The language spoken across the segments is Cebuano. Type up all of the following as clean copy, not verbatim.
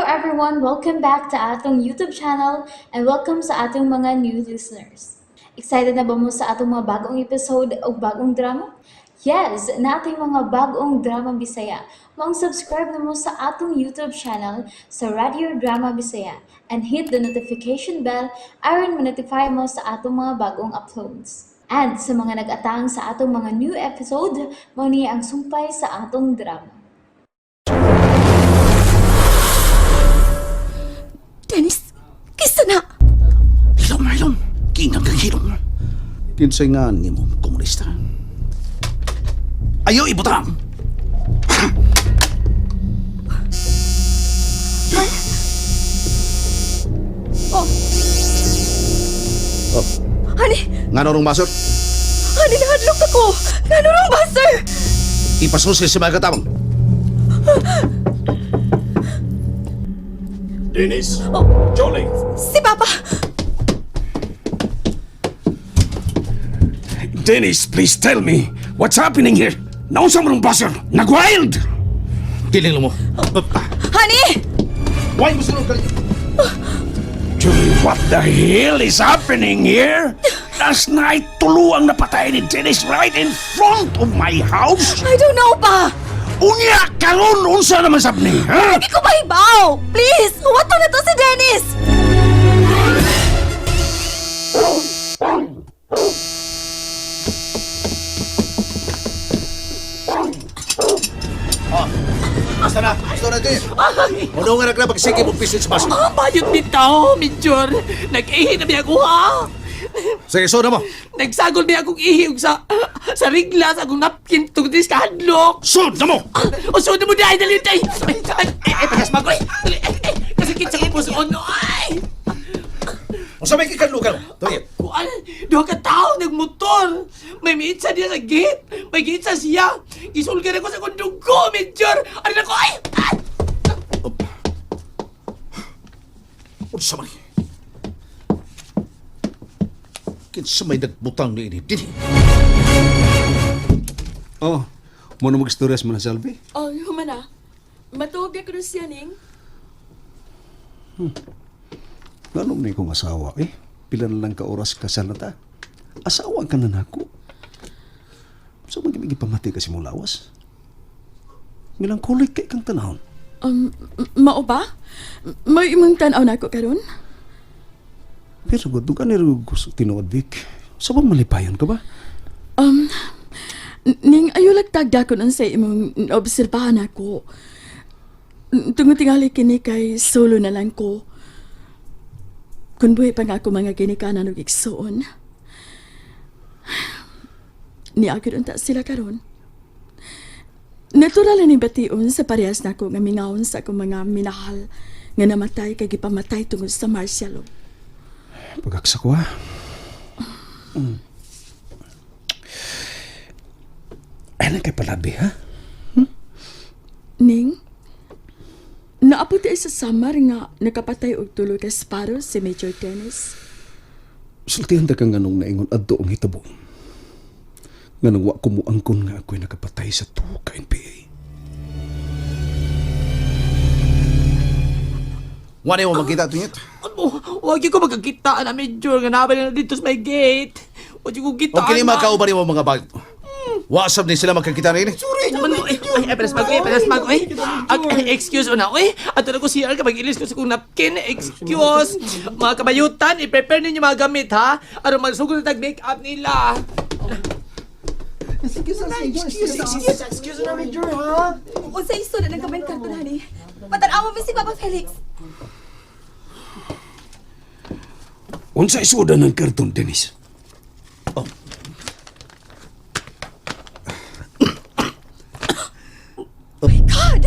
everyone! Welcome back to atong YouTube channel and welcome sa atong mga new listeners. Excited na ba mo sa atong mga bagong episode o bagong drama? Yes, nating mga bagong drama Bisaya. Maong subscribe na mo sa atong YouTube channel sa Radio Drama Bisaya and hit the notification bell aron ma-notify mo sa atong mga bagong uploads. And sa mga nag-atang sa atong mga new episode, mao ni ang sumpay sa atong drama. Dennis, kisa na! Hilom, hilom. Kingang kang hilom. Kinsay nga ni mo, komunista. Ayaw ibutang! Oh, Oh, honey, nga norong basor? honey, nahadlok ako! Nanurong ba, sir? Ipasusi sa mga katabang. Dennis! Oh. Jolly! Si Papa! Dennis, please tell me, what's happening here? Naunsa mo ng buzzer? Nag-wild! Tiling mo. Honey! Why mo sunod ka? Julie, what the hell is happening here? Last night, tuluang napatay ni Dennis right in front of my house. I don't know pa! Unya, karon unsa naman sabni, ha? Hindi ko mahibaw! Please, huwato na to si Dennis! Basta na, basta na kayo. Ano nga nagla pagsige mo pisit sa baso? Ah, bayot bitaw, Major. Nag-ihi na biya ko, ha? Sige, soda mo. Nagsagol biya akong ihi ug sa rigla sa akong napkin tungod sa kahadlok. Sud na mo! O sud mo dai dali dai. Ay, ay, ay, pagas magoy. Dali, ay, ay, kasakit sa puso ono. Ay. Unsa may gikanlukan? Tuyo. Kuan, duha ka tawo nagmotor. May miitsa diya sa gate. May giitsa siya. Gisulgan ako sa akong dugo, Major. Ano na ko ay? Ay! Unsa man? Kinsa may nagbutang ni ini dinhi? Oh, mo na mag-istorya sa mga Salvi. Oh, humana. Matuog na ko siya, Ning. Ganun na kong asawa eh. Pila na lang ka oras kasal na ta. Asawa ka na nako. So magibigi pamati kasi mong lawas. Melancholic kay kang tanahon. Mao ba? May imong tan-aw na ako karon? Pero gud ka ni gusto tinuod Vic. Sa ba malipayon ka ba? Um, Ning ayo lagtagda ko nun sa imong obserbahan ako. Tungod tingali kini kay solo na lang ko. Kun buhi pa nga ako mga ginikanan og igsuon. Niagid unta sila karon. Natural na ni bation sa parehas nako nga mingawon sa akong mga minahal nga namatay kay gipamatay tungod sa martial law. Pagaksa ko ha. Ay lang kay palabi ha? Ning, naabot ay sa samar nga nakapatay og tulo ka sparrow si Major Dennis. Sultihan ta kang anong naingon adto ang hitabo. Nganong wa ko muangkon nga ako'y nakapatay sa tuo ka NPA. Wala mo makita tunyet. Ano, wag ko magkakita na, Major, nga nabal na dito sa may gate. Wag ko kita. O kini mga kauban nimo mga bag. Wasab ni sila magkakita ni ini. Sorry naman mo. Ay, ay, ay, paras mag, ay, paras mag, ay. Ay, excuse na, ay. Ato na ko CR kapag ilis ko sa kong napkin. Excuse. Mga kabayutan, i-prepare ninyo mga gamit, ha? Aron magsugod na tag make-up nila. Excuse na, Major, ha? Unsa iso na nang karton hani? Patan-awa mi si Papa Felix. Unsa isuda ng karton, Dennis? Oh. Oh my God!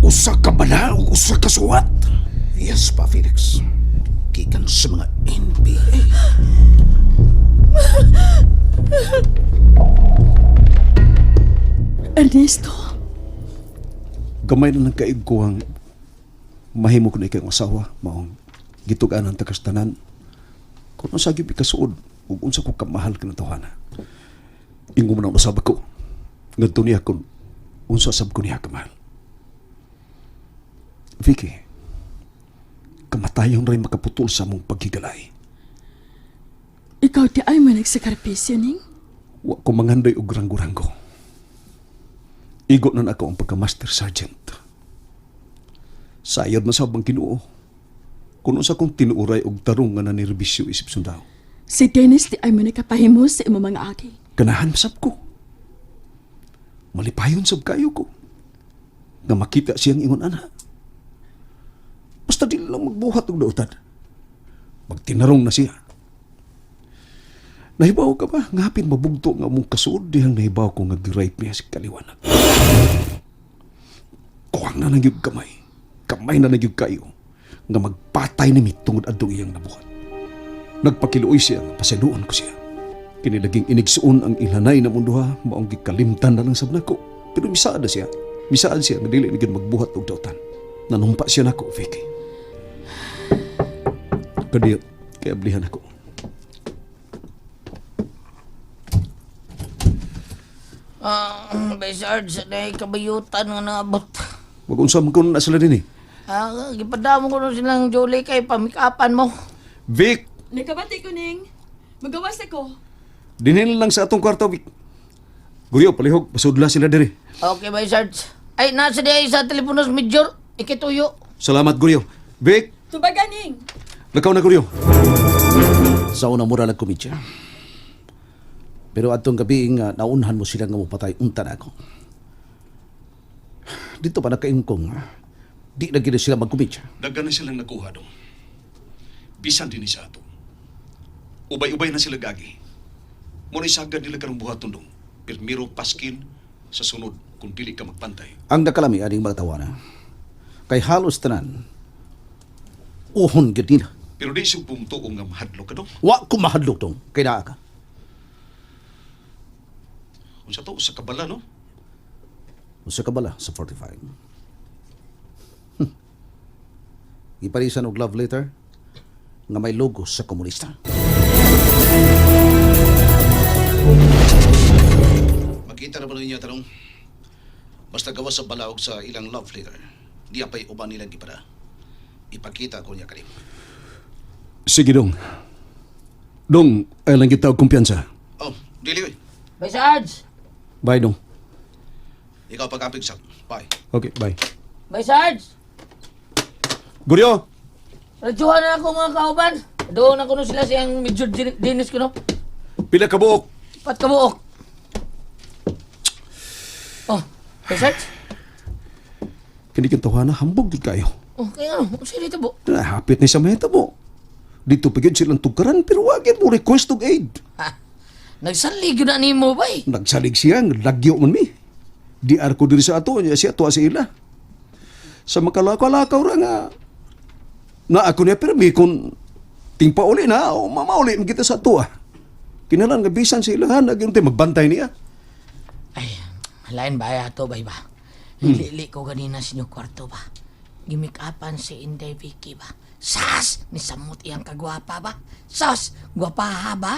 Usa ka bala o usa ka suwat? Yes pa, Felix. Gikan sa mga NPA. Ernesto, Gamay na lang kaig ko ang mahimo ko na ikayong asawa, maong gitugaan ang takastanan. Kung unsa gyud kasuod ug unsa ko kamahal ka tawhana. Ingon man ang usab ko. Ngadto niya kun unsa sab ko niya kamahal. Vicky. Kamatayon rin makaputol sa mong paghigalay. Ikaw di ay mo nagsakripisyo, Ning? Wa ko manghanday og ranggo-ranggo. Igo na ako ang pagka-master sergeant. Sayod man sa bang Ginoo. Kuno sa kong tinuuray og tarong nga nanerbisyo isip sundao. Si Dennis di ay mo nakapahimo sa imong mga agi. Ganahan sab ko. Malipayon sab kayo ko. Nga makita siyang ingon ana. Basta di lang magbuhat og dautan. Magtinarong na siya. Nahibaw ka ba? Nga hapit mabugto nga mong kasuod dihang nahibaw ko nga gi-rape niya si Kaliwanag. Kuwang na nagyug kamay. Kamay na nagyug kayo. Nga magpatay ni mi tungod adtong iyang nabuhat. Nagpakiluoy siya nga pasaluan ko siya. Kini laging inigsuon ang ilanay na munduha, maong gikalimtan na lang sab nako. Pero misaad na siya. Misaad siya nga dili na gyud magbuhat og dautan. Nanumpa siya nako, Vicky. Kadiyot, kay ablihan ako. Ah, Besard, sa dahil kabayutan nga naabot. Mag-unsa man kuno na sila din eh. Ah, gipadamo ko nun silang Julie kay pamikapan mo. Vic, Nakabati ko, Ning. Magawas ako. dinhin lang sa atong kwarto, Vic. Guryo, palihog, pasudla sila diri. Okay, Besard. Ay, nasa di ay sa telepono sa Major. Ikituyo. Salamat, Guryo. Vic, Tubaga, Ning. lakaw na, Guryo. Sa una mura lang komedya. Pero atong gabi nga naunhan mo sila nga mopatay unta na ako. Dito pa nakaingkong. Di na gid sila magkomedya. Daghan na silang nakuha dong. Bisan din sa ato. Ubay-ubay na sila gagi. Muna isagad nila karong buhaton dong. Pirmiro paskin sa sunod kung dili ka magpantay. Ang nakalami aning mga tawana. Kay halos tanan uhon gid nila. Pero di siya bumtuo nga mahadlok ka dong. Wa ko mahadlok dong kay naa ka. Unsa to sa kabala no? Usa ka bala sa 45. Giparisan og love letter nga may logo sa komunista. Makita na ba ninyo tarong? Basta gawas sa balaog sa ilang love letter, di apay uban nilang gipada. Ipakita ko niya kanim. Sige dong. Dong, ay lang kita og kumpiyansa. Oh, dili oy. Besard! Bye dong. Ikaw pag-apig sa. Bye. Okay, bye. Besard! Guryo, Radyohan na ako mga kauban. Doon ako nun sila siyang Major Dennis ko no. pila ka buok. Pat kabuok. Oh, Besard? Kini kang tawana hambog gid kayo. Oh, kaya ano? Sino dito bo? Na hapit ni sa meta mo. Dito pa gyud silang tugaran pero wa gyud mo request og aid. Ha? Nagsalig yun na nimo ba eh? Nagsalig siya, lagyo man mi. Di ko diri sa ato, niya siya tuwa sa ila. Sa makalakaw-lakaw ra nga. Na ako niya pero mi kung tingpa uli na o mamauli man kita sa ato ah. Kinalan nga bisan sa ilahan, nagyun tayo magbantay niya. Ay, lain ba ato bay ba? Lili ko ganina sa inyong kwarto ba? Gimikapan si Inday Vicky ba? Sas! Ni samot iyang kagwapa ba? Sas! Gwapaha ba?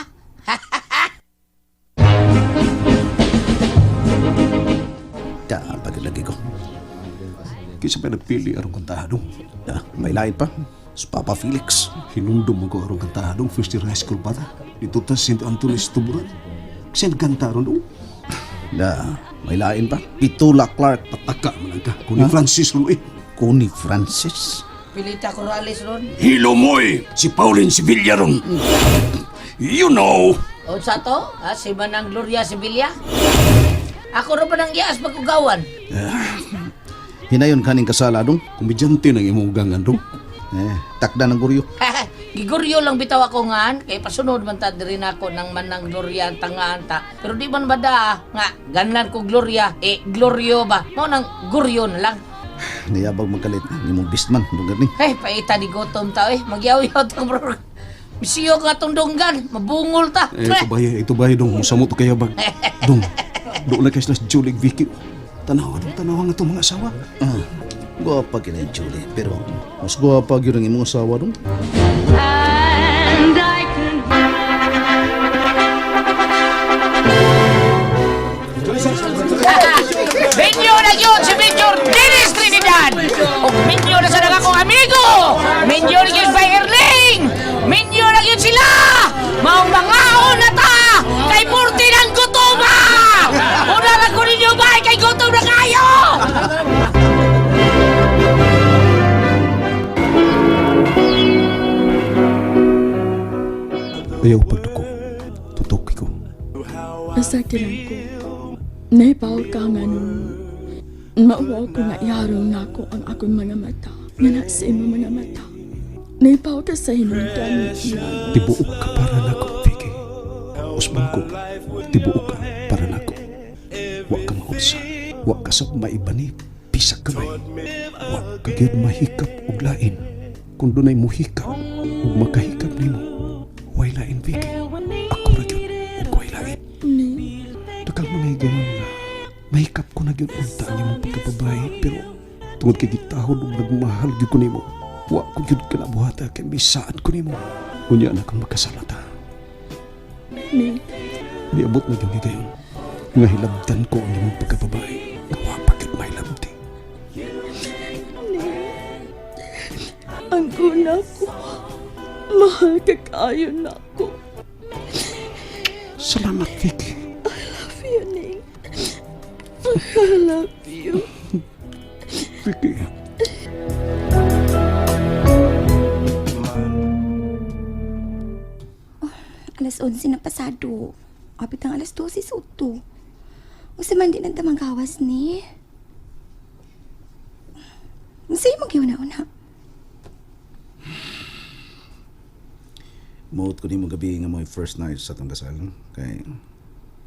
Da, pagilagi ko. Kisa pa nagpili arong kantahan dong. Da, may lain pa. Sa Papa Felix. Hinumdum mo ko arong kantahan dong, first year high school pa ta. Dito ta St. Anthony's Tuburan. Kasi nagkanta ron dong. Da, may lain pa. Pitula Clark. Pataka man lang ka. Kung ni Francis ron eh. Kuni Francis. Pilita Corrales ron. Hilumoy si Pauline Sevilla ron. You know. O sa to? Ha? Si Manang Gloria Sevilla? Ako ro pa nang iyas pagkugawan. Hinayon kaning kasala dong. Komedyante ng imong ugangan dong. Eh, takda ng guryo. Giguryo lang bitaw ako ngaan kay pasunod man ta diri nako ng Manang Gloria ang tangaan ta. Pero di man bada nga ganlan ko Gloria eh Glorio ba? Mo nang guryo na lang. Niyabag magkalit. Nimong beastman. Dong ni. Eh, paita di gutom ta eh. Magyaw-yaw ta bro. Misiyo ka tong donggan, mabungol ta. Eh, ito ba, dong, sa mo to kaya bag. Dong, doon na kay sila si Julie Vicky. Tanawa, dong, tanawa nga itong mga asawa. Ah, guwapa kina yung Julie. Pero mas guwapa gyud ang imong asawa dong. And I can Minyo na yun si Major Dennis Trinidad! O minyo na sa akong amigo! Minyo na yun Ayaw pagduko. Tutok ko. Nasakti lang ko. Naipaw ka nga nung mauwaw ko nga iharong nako ang akong mga mata. Nga na sa imong mga mata. Naipaw ka sa hinungdan nga Tibuok ka para nako, Vicky. Usbang ko, tibuok ka para nako. Wa ka maunsa. Wa ka sa maibani, bisag kamay. Wa ka gyud mahikap og lain. Kung dunay muhikap ug makahikap nimo, way lain, Vicky. Ako ra gyud ug way lain. ni Dakang mga higayon nga mahikap ko na gyud unta ang imong pagkababae, pero tungod kay gitahod ug nagmahal gyud ko nimo, wa ko gyud kanabuhata kay misaan ko nimo. Unya na kang makasalata. ni Niabot na gyud higayon nga hilabtan ko ang imong pagkababae. Nga wa pa gyud mahilabti. Ang una ko, mahal ka kayo na ako. Salamat, Vicky. Love you, Ning. I love you. Vicky. Alas 11 na pasado. Apit ang alas 12 sa uto. Usa man din ang tamang gawas ni. Sa'yo mag-una-una. Muot ko nimo gabi nga mo'y first night sa atong kasal. Kay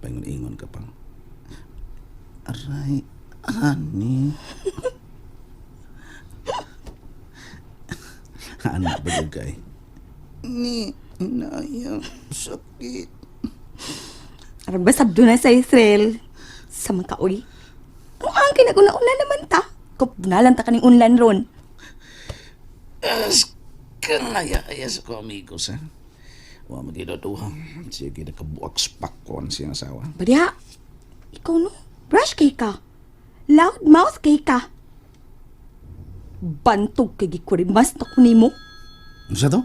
paingon-ingon ka pa. Aray, ani. Anak ba yun kay? Ni, inaya, sakit. Aron ba sabdo na sa Israel? Sa mga kaoy. Kung ang kinaguna-una naman ta. Kupunalan ta kaning unlan ron. Kaya sa ko amigos, ha? Wa magidoduha. Sige, nakabuak spakon siyang asawa. Badya, ikaw no, brush kay ka. Loud mouth kay ka. Bantog kay gikurimas na kunimo. Ano sa to?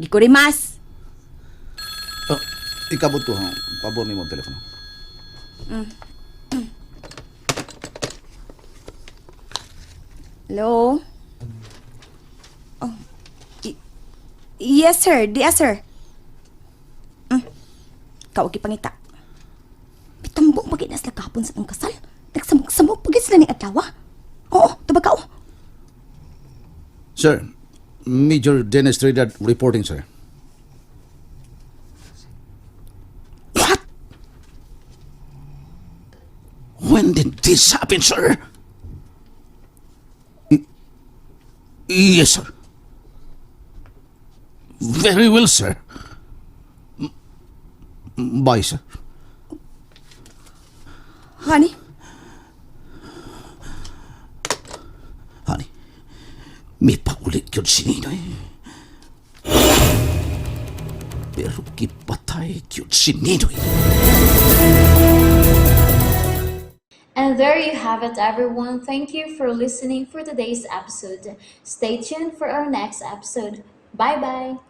Gikurimas! Oh, ikabot ko, ha? Pabor nimo ang telepono. Hello? Oh. Yes, sir. Di, sir. Ikaw, pangita. Pitambong pag na sila kahapon sa tong kasal. Nagsamok-samok pag sila ni adlaw. Oo, tubag ka, oh. Sir, Major Dennis Trinidad reporting, sir. What? When did this happen, sir? Yes, sir. Very well, sir. Bye, sir. Honey, Honey, may paulit yun si Ninoy. Pero kipatay yun si Ninoy. And there you have it, everyone. Thank you for listening for today's episode. Stay tuned for our next episode. Bye bye.